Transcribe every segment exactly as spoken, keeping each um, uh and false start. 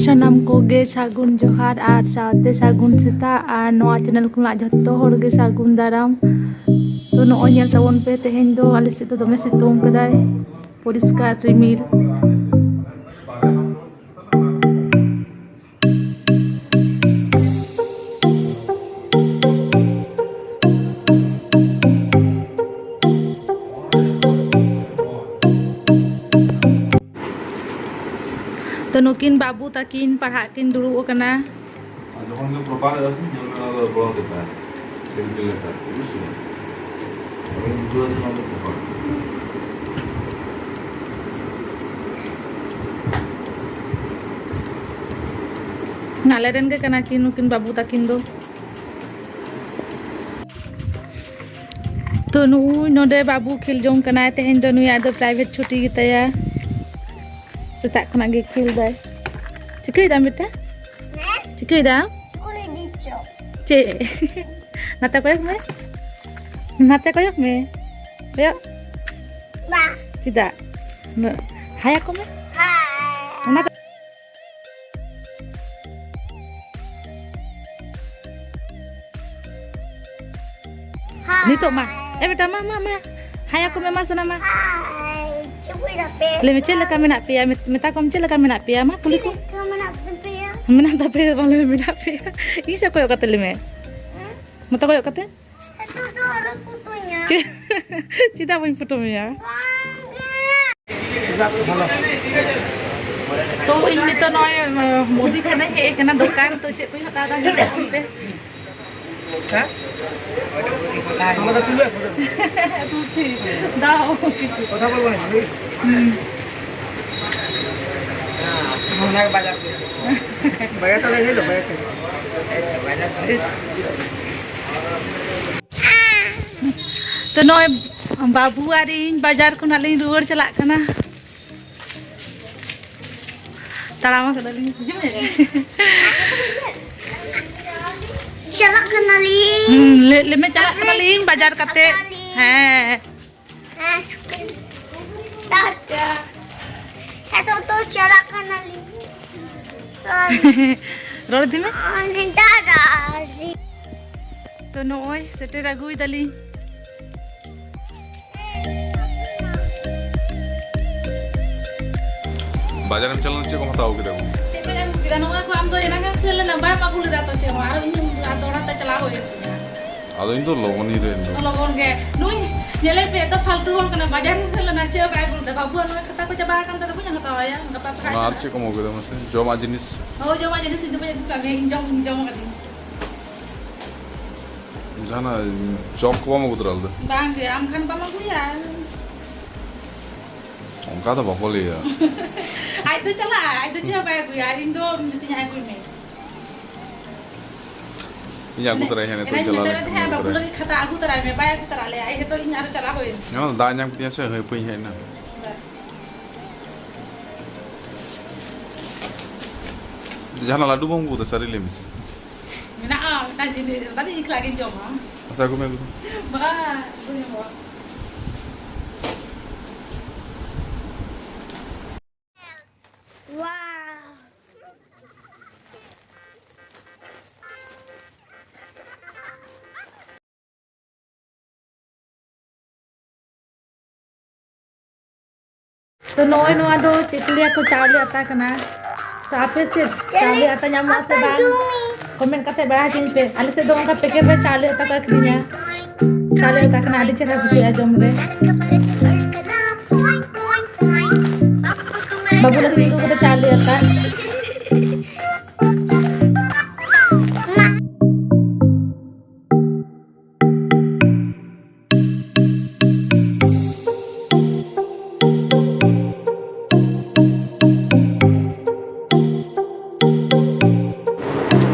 ᱥᱟᱱᱟᱢ ᱠᱚᱜᱮ ᱥᱟᱹᱜᱩᱱ ᱡᱚᱦᱟᱨ ᱟᱨ ᱥᱟᱶᱛᱮ ᱥᱟᱹᱜᱩᱱ ᱥᱮᱛᱟᱜ᱾ ᱟᱨ ᱱᱚᱣᱟ ᱪᱮᱱᱮᱞ ᱠᱷᱚᱱᱟᱜ ᱡᱷᱚᱛᱚ ᱦᱚᱲ ᱜᱮ ᱥᱟᱹᱜᱩᱱ ᱫᱟᱨᱟᱢ᱾ ᱛᱚ, ᱱᱚᱜᱼᱚᱭ ᱧᱮᱞ ᱛᱟᱵᱚᱱ ᱯᱮ, ᱛᱮᱦᱮᱧ ᱫᱚ ᱟᱞᱮ ᱥᱮᱫ ᱫᱚ ᱫᱚᱢᱮ ᱥᱤᱛᱩᱝ ᱠᱟᱫᱟᱭ, ᱯᱚᱨᱤᱥᱠᱟᱨ ᱨᱤᱢᱤᱞ᱾ ᱛᱚ, ᱱᱩᱠᱤᱱ ᱵᱟᱹᱵᱩ ᱛᱟᱹᱠᱤᱱ ᱯᱟᱲᱦᱟᱜ ᱠᱤᱱ ᱫᱩᱲᱩᱵ ᱟᱠᱟᱱᱟ᱾ ᱟᱨ ᱡᱚᱠᱷᱚᱱ ᱜᱮ ᱯᱨᱚᱯᱟᱨ ᱦᱩᱭᱩᱜᱼᱟ ᱥᱮ, ᱧᱮᱞ ᱢᱮ, ᱚᱱᱟ ᱫᱚ ᱵᱚᱲᱚ ᱜᱮ ᱛᱟᱦᱮᱱᱟ᱾ ᱠᱮᱢᱤᱠᱮᱞ ᱞᱮᱠᱟ, ᱵᱩᱡᱽ ᱠᱮᱫᱟ? ᱟᱫᱚ ᱩᱱᱠᱩ ᱫᱚ ᱚᱱᱟ ᱫᱚ ᱯᱨᱚᱯᱟᱨ᱾ ᱟᱞᱮ ᱨᱮᱱ ᱜᱮ ᱠᱟᱱᱟ ᱠᱤᱱ ᱱᱩᱠᱤᱱ ᱵᱟᱹᱵᱩ ᱛᱟᱹᱠᱤᱱ ᱫᱚ᱾ ᱛᱚ, ᱱᱩᱜᱼᱩᱭ ᱱᱚᱰᱮ ᱵᱟᱹᱵᱩ ᱠᱷᱮᱞ ᱡᱚᱝ ᱠᱟᱱᱟᱭ᱾ ᱛᱮᱦᱮᱧ ᱫᱚ ᱱᱩᱭᱟᱜ ᱫᱚ ᱯᱨᱟᱭᱵᱷᱮᱴ ᱪᱷᱩᱴᱤ ᱜᱮᱛᱟᱭᱟ᱾ ᱥᱮᱛᱟᱜ ᱠᱷᱚᱱᱟᱜ ᱜᱮ ᱠᱷᱮᱞ ᱫᱟᱭ᱾ ᱪᱤᱠᱟᱹᱭ ᱫᱟᱢ ᱵᱮᱴᱟ? ᱦᱮᱸ? ᱪᱤᱠᱟᱹᱭ ᱫᱟᱢ? ᱠᱩᱞᱤ ᱫᱤᱪᱚ᱾ ᱪᱮᱫ? ᱱᱟᱛᱮ ᱠᱚᱭᱚᱜ ᱢᱮ᱾ ᱱᱟᱛᱮ ᱠᱚᱭᱚᱜ ᱢᱮ᱾ ᱠᱚᱭᱚᱜ᱾ ᱵᱟ᱾ ᱪᱮᱫᱟᱜ? ᱱᱩᱱᱟᱹᱜ ᱦᱟᱭᱟ ᱠᱚ ᱢᱮ᱾ ᱦᱟᱭ᱾ ᱚᱱᱟ ᱫᱚ ᱦᱟᱭ᱾ ᱱᱤᱛᱚᱜ ᱢᱟ᱾ ᱮ ᱵᱮᱴᱟ, ᱢᱟ, ᱢᱟ, ᱢᱟ᱾ ᱦᱟᱭᱟ ᱠᱚ ᱢᱮ, ᱢᱟ, ᱥᱟᱱᱟ ᱢᱟ᱾ ᱦᱟᱭ᱾ ᱪᱩᱯᱩᱭ ᱫᱟᱯᱮ᱾ ᱞᱟᱹᱭ ᱢᱮ, ᱪᱮᱫ ᱞᱮᱠᱟ ᱢᱮᱱᱟᱜ ᱯᱮᱭᱟ? ᱢᱮ-, ᱢᱮᱛᱟ ᱠᱚᱢ, ᱪᱮᱫ ᱞᱮᱠᱟ ᱢᱮᱱᱟᱜ ᱯᱮᱭᱟ? ᱢᱟ, ᱠᱩᱞᱤ ᱪᱮᱫ ᱠᱚᱢ᱾ ᱞᱮᱠᱟ ᱢᱮᱱᱟᱜ ᱛᱟᱯᱮᱭᱟ? ᱢᱮᱱᱟᱜ ᱛᱟᱯᱮᱭᱟ ᱫᱚ ᱵᱟᱝ, ᱞᱟᱹᱭ ᱢᱮ, ᱢᱮᱱᱟᱜ ᱯᱮᱭᱟ᱾ ᱤᱧ ᱥᱮᱫ ᱠᱚᱭᱚᱜ ᱠᱟᱛᱮ ᱞᱟᱹᱭ ᱢᱮ᱾ ᱦᱮᱸ? ᱢᱚᱛᱟ ᱠᱚᱭᱚᱜ ᱠᱟᱛᱮ? ᱱᱤᱛᱚᱜ ᱫᱚ ᱟᱞᱚᱢ ᱯᱩᱴᱩᱧᱟ᱾ ᱪᱮᱫ? ᱪᱮᱫᱟᱜ ᱵᱟᱹᱧ ᱯᱩᱴᱩᱢᱮᱭᱟ? ᱵᱟᱝᱜᱮ᱾ ᱛᱚ, ᱤᱧ ᱱᱤᱛᱚᱜ ᱱᱚᱜᱼᱚᱭ, ᱢᱩᱫᱤ ᱠᱷᱟᱱᱟᱧ ᱦᱮᱡ ᱟᱠᱟᱱᱟ ᱫᱚᱠᱟᱱ, ᱛᱚ ᱪᱮᱫ ᱠᱚᱧ ᱦᱟᱛᱟᱣ ᱫᱟ ᱧᱮᱞ ᱛᱟᱵᱚᱱ ᱯᱮ᱾ ᱦᱮᱸ? ᱫᱟᱜ ᱠᱤᱪᱷᱩ᱾ ᱦᱩᱸ᱾ ᱚᱱᱟ ᱜᱮ ᱵᱟᱡᱟᱨ ᱠᱚ᱾ ᱵᱟᱡᱟᱨ ᱛᱟᱞᱮ ᱦᱮᱡ ᱫᱚ, ᱵᱟᱡᱟᱨ ᱛᱟᱞᱮ᱾ ᱵᱟᱡᱟᱨ ᱛᱟᱞᱮ᱾ ᱛᱚ, ᱱᱚᱜᱼᱚᱭ ᱵᱟᱹᱵᱩ ᱟᱨ ᱤᱧ ᱵᱟᱡᱟᱨ ᱠᱷᱚᱱᱟᱜ ᱞᱤᱧ ᱨᱩᱣᱟᱹᱲ ᱪᱟᱞᱟᱜ ᱠᱟᱱᱟ᱾ ᱛᱟᱲᱟᱢ ᱟᱠᱟᱫᱟᱞᱤᱧ, ᱵᱩᱡᱷᱟᱹᱣ ᱢᱮ? ᱪᱟᱞᱟᱜ ᱠᱟᱱᱟᱞᱤᱧ᱾ ᱦᱩᱸ, ᱞᱟᱹᱭ, ᱞᱟᱹᱭ ᱢᱮ, ᱪᱟᱞᱟᱜ ᱠᱟᱱᱟᱞᱤᱧ ᱵᱟᱡᱟᱨ ᱠᱟᱛᱮ᱾ ᱪᱟᱞᱟᱜ ᱠᱟᱱᱟᱞᱤᱧ᱾ ᱦᱮᱸ᱾ ᱦᱮᱸ, ᱪᱷᱩᱴᱤ᱾ ᱪᱟᱞᱟᱜ ᱠᱟᱱᱟᱞᱤᱧ᱾ ᱨᱚᱲ ᱤᱫᱤ ᱢᱮ᱾ ᱚᱱᱮ ᱫᱟᱫᱟ᱾ ᱛᱚ, ᱱᱚᱜᱼᱚᱭ ᱥᱮᱴᱮᱨ ᱟᱹᱜᱩᱭ ᱫᱟᱞᱤᱧ᱾ ᱵᱟᱡᱟᱨᱮᱢ ᱪᱟᱞᱟᱣ ᱞᱮᱱᱟ, ᱪᱮᱫ ᱠᱚᱢ ᱦᱟᱛᱟᱣ ᱟᱹᱜᱩ ᱠᱮᱫᱟ? ᱪᱮᱫ ᱠᱚᱧ ᱟᱹᱜᱩ ᱠᱮᱫᱟ? ᱱᱚᱜᱼᱚᱭ ᱠᱚ, ᱟᱢ ᱫᱚ ᱮᱱᱟᱝ ᱮᱢ ᱥᱮᱱ ᱞᱮᱱᱟ, ᱵᱟᱢ ᱟᱹᱜᱩ ᱞᱮᱫᱟ ᱛᱚ ᱪᱮᱫ ᱦᱚᱸ᱾ ᱟᱨ ᱤᱧ ᱦᱚᱸ ᱫᱚᱦᱲᱟ ᱛᱮ ᱪᱟᱞᱟᱣ ᱦᱩᱭᱮᱱ ᱛᱤᱧᱟ᱾ ᱟᱫᱚ ᱤᱧ ᱫᱚ ᱞᱚᱜᱚᱱᱤᱧ ᱨᱮ ᱤᱧ ᱫᱚ᱾ ᱞᱚᱜᱚᱱ ᱜᱮ᱾ ᱱᱩᱭ ᱧᱮᱞᱮ ᱯᱮ, ᱮᱛᱚ ᱯᱷᱟᱞᱛᱩ ᱦᱚᱲ ᱠᱟᱱᱟ, ᱵᱟᱡᱟᱨ ᱤᱧ ᱥᱮᱱ ᱞᱮᱱᱟ, ᱪᱮᱫ ᱦᱚᱸ ᱵᱟᱭ ᱟᱹᱜᱩ ᱞᱮᱫᱟ᱾ ᱵᱟᱹᱵᱩᱣᱟᱜ ᱱᱚᱣᱟ ᱠᱷᱟᱛᱟ ᱠᱚ ᱪᱟᱵᱟ ᱟᱠᱟᱱ ᱛᱟᱭᱟ, ᱵᱟᱹᱧ ᱦᱟᱛᱟᱣ ᱟᱭᱟ᱾ ᱜᱟᱯᱟ ᱥᱮᱛᱟᱜ ᱚᱱᱟ ᱟᱨ ᱪᱟᱞᱟᱜ᱾ ᱪᱮᱫ ᱠᱚᱢ ᱟᱹᱜᱩ ᱠᱮᱫᱟ ᱢᱟᱥᱮ? ᱡᱚᱢᱟᱜ ᱡᱤᱱᱤᱥ? ᱦᱳᱭ, ᱡᱚᱢᱟᱜ ᱡᱤᱱᱤᱥ ᱤᱧ ᱫᱚ ᱵᱟᱹᱧ ᱟᱹᱜᱩ ᱠᱟᱜ ᱜᱮᱭᱟ, ᱤᱧ ᱡᱚᱢ, ᱡᱚᱢ ᱟᱠᱟᱫᱤᱧ᱾ ᱡᱟᱦᱟᱱᱟᱜ ᱪᱚᱯ ᱠᱚ ᱵᱟᱢ ᱟᱹᱜᱩ ᱛᱚᱨᱟ ᱞᱮᱫᱟ? ᱵᱟᱝ ᱜᱮ, ᱟᱢ ᱠᱷᱟᱱ ᱵᱟᱢ ᱟᱹᱜᱩᱭᱟ᱾ ᱚᱱᱠᱟ ᱫᱚ ᱵᱟᱠᱚ ᱞᱟᱹᱭᱟ᱾ ᱟᱡ ᱫᱚ ᱪᱟᱞᱟᱜᱼᱟ, ᱟᱡ ᱫᱚ ᱪᱮᱫ ᱦᱚᱸ ᱵᱟᱭ ᱟᱹᱜᱩᱭᱟ, ᱟᱨ ᱤᱧ ᱫᱚ ᱢᱤᱛᱟᱹᱧᱟ, "ᱟᱹᱜᱩᱭ ᱢᱮ᱾" ᱤᱧ ᱟᱹᱜᱩ ᱛᱚᱨᱟᱭᱟ ᱦᱟᱸᱜ, ᱱᱤᱛᱚᱜ ᱮᱱᱟᱧ ᱪᱟᱞᱟᱣ ᱢᱮᱛᱟᱭ ᱞᱮᱱᱠᱷᱟᱱ ᱛᱟᱦᱮᱸᱫ, ᱟᱹᱜᱩ "ᱵᱟᱹᱵᱩ ᱛᱚᱨᱟᱭᱟ᱾ ᱞᱟᱹᱜᱤᱫ ᱠᱷᱟᱛᱟ ᱟᱹᱜᱩ ᱛᱚᱨᱟᱭ ᱢᱮ", ᱵᱟᱭ ᱟᱹᱜᱩ ᱛᱚᱨᱟ ᱞᱮᱭᱟ, ᱟᱡ ᱱᱤᱛᱚᱜ ᱤᱧ ᱟᱨᱚ ᱪᱟᱞᱟᱣ ᱦᱩᱭᱮᱱ ᱛᱤᱧᱟ᱾ ᱦᱮᱸ, ᱫᱟᱜ ᱧᱟᱢ ᱠᱮᱫᱤᱧᱟ ᱥᱮ, ᱦᱟᱹᱯᱟᱹᱧ ᱦᱮᱡ ᱮᱱᱟ᱾ ᱵᱟᱭ᱾ ᱡᱟᱦᱟᱱᱟᱜ ᱞᱟᱹᱰᱩ ᱵᱟᱢ ᱟᱹᱜᱩ ᱠᱟᱫᱟ, ᱥᱟᱹᱨᱤ ᱞᱟᱹᱭ ᱢᱮᱥᱮ᱾ ᱢᱮᱱᱟᱜᱼᱟ ᱢᱤᱫᱴᱟᱝ ᱡᱤᱱᱤᱥ, ᱚᱱᱟ ᱫᱚ ᱤᱧ ᱮᱠᱞᱟ ᱜᱤᱧ ᱡᱚᱢᱟ᱾ ᱟᱪᱪᱷᱟ, ᱟᱹᱜᱩ ᱢᱮ, ᱟᱹᱜᱩ ᱢᱮ᱾ ᱵᱟᱝ, ᱵᱟᱹᱧ ᱡᱚᱢᱟ᱾ ᱛᱚ ᱱᱚᱜᱼᱚᱭ ᱱᱚᱣᱟ ᱫᱚ ᱪᱮᱫ ᱠᱚ ᱞᱟᱹᱭᱟ ᱠᱚ, ᱪᱟᱣᱞᱮ ᱟᱛᱟ ᱠᱟᱱᱟ᱾ ᱛᱚ ᱟᱯᱮ ᱥᱮᱫ ᱪᱟᱣᱞᱮ ᱟᱛᱟ ᱧᱟᱢᱚᱜᱼᱟ ᱥᱮ ᱵᱟᱝ? ᱠᱚᱢᱮᱱᱴ ᱠᱟᱛᱮ ᱵᱟᱲᱟᱭ ᱦᱚᱪᱚᱧ ᱯᱮ᱾ ᱟᱞᱮ ᱥᱮᱫ ᱫᱚ ᱚᱱᱠᱟ ᱯᱮᱠᱮᱴ ᱨᱮ ᱪᱟᱣᱞᱮ ᱟᱛᱟ ᱠᱚ ᱟᱹᱠᱷᱨᱤᱧᱟ᱾ ᱪᱟᱣᱞᱮ ᱟᱛᱟ ᱠᱟᱱᱟ, ᱟᱹᱰᱤ ᱪᱮᱦᱨᱟ ᱵᱩᱡᱷᱟᱹᱜᱼᱟ ᱡᱚᱢ ᱨᱮ᱾ ᱵᱟᱹᱵᱩ ᱞᱟᱹᱜᱤᱫ ᱤᱧ ᱟᱹᱜᱩ ᱠᱟᱫᱟ ᱪᱟᱣᱞᱮ ᱟᱛᱟ᱾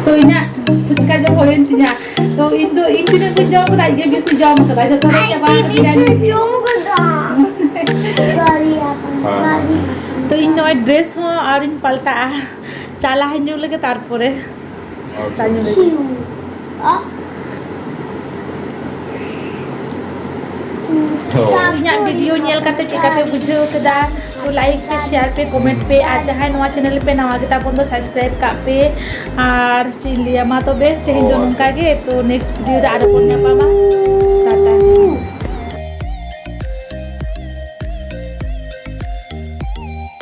ᱛᱚ ᱤᱧᱟᱹᱜ ᱯᱷᱩᱪᱠᱟ ᱡᱚᱢ ᱦᱩᱭᱮᱱ ᱛᱤᱧᱟ᱾ ᱛᱚ ᱤᱧ ᱫᱚ, ᱤᱧ ᱛᱤᱱᱟᱹᱜ ᱠᱚᱧ ᱡᱚᱢ ᱠᱟᱫᱟ, ᱟᱡ ᱜᱮ ᱵᱮᱥᱤ ᱡᱚᱢ ᱠᱟᱫᱟ, ᱡᱚᱛᱚ ᱦᱚᱲ ᱪᱟᱵᱟ ᱠᱟᱫᱟ᱾ ᱡᱚᱢ ᱠᱟᱫᱟ᱾ ᱛᱚ ᱤᱧ ᱱᱚᱜᱼᱚᱭ ᱰᱨᱮᱥ ᱦᱚᱸ ᱟᱹᱣᱨᱤᱧ ᱯᱟᱞᱴᱟᱜᱼᱟ, ᱪᱟ ᱞᱟᱦᱟᱧ ᱧᱩ ᱞᱮᱜᱮ ᱛᱟᱨᱯᱚᱨᱮ᱾ ᱟᱪᱪᱷᱟ᱾ ᱪᱟ ᱧᱩ ᱞᱮᱜᱮ᱾ ᱛᱚ ᱤᱧᱟᱹᱜ ᱵᱷᱤᱰᱤᱭᱳ ᱧᱮᱞ ᱠᱟᱛᱮ ᱪᱮᱫ ᱞᱮᱠᱟ ᱯᱮ ᱵᱩᱡᱷᱟᱹᱣ ᱠᱮᱫᱟ? ᱛᱚ ᱞᱟᱭᱤᱠ ᱯᱮ, ᱥᱮᱭᱟᱨ ᱯᱮ, ᱠᱚᱢᱮᱱᱴ ᱯᱮ, ᱟᱨ ᱡᱟᱦᱟᱸᱭ ᱱᱚᱣᱟ ᱪᱮᱱᱮᱞ ᱯᱮ ᱱᱟᱣᱟ ᱜᱮᱛᱟ ᱵᱚᱱ ᱫᱚ ᱥᱟᱵᱥᱠᱨᱟᱭᱤᱵ ᱠᱟᱜ ᱯᱮ᱾ ᱟᱨ ᱪᱮᱫ ᱤᱧ ᱞᱟᱹᱭᱟ, ᱢᱟ ᱛᱚᱵᱮ ᱛᱮᱦᱮᱧ ᱫᱚ ᱱᱚᱝᱠᱟ ᱜᱮ᱾ ᱛᱚ ᱱᱮᱠᱥᱴ ᱵᱷᱤᱰᱤᱭᱳ ᱨᱮ ᱟᱨᱚ ᱵᱚᱱ ᱧᱟᱯᱟᱢᱟ᱾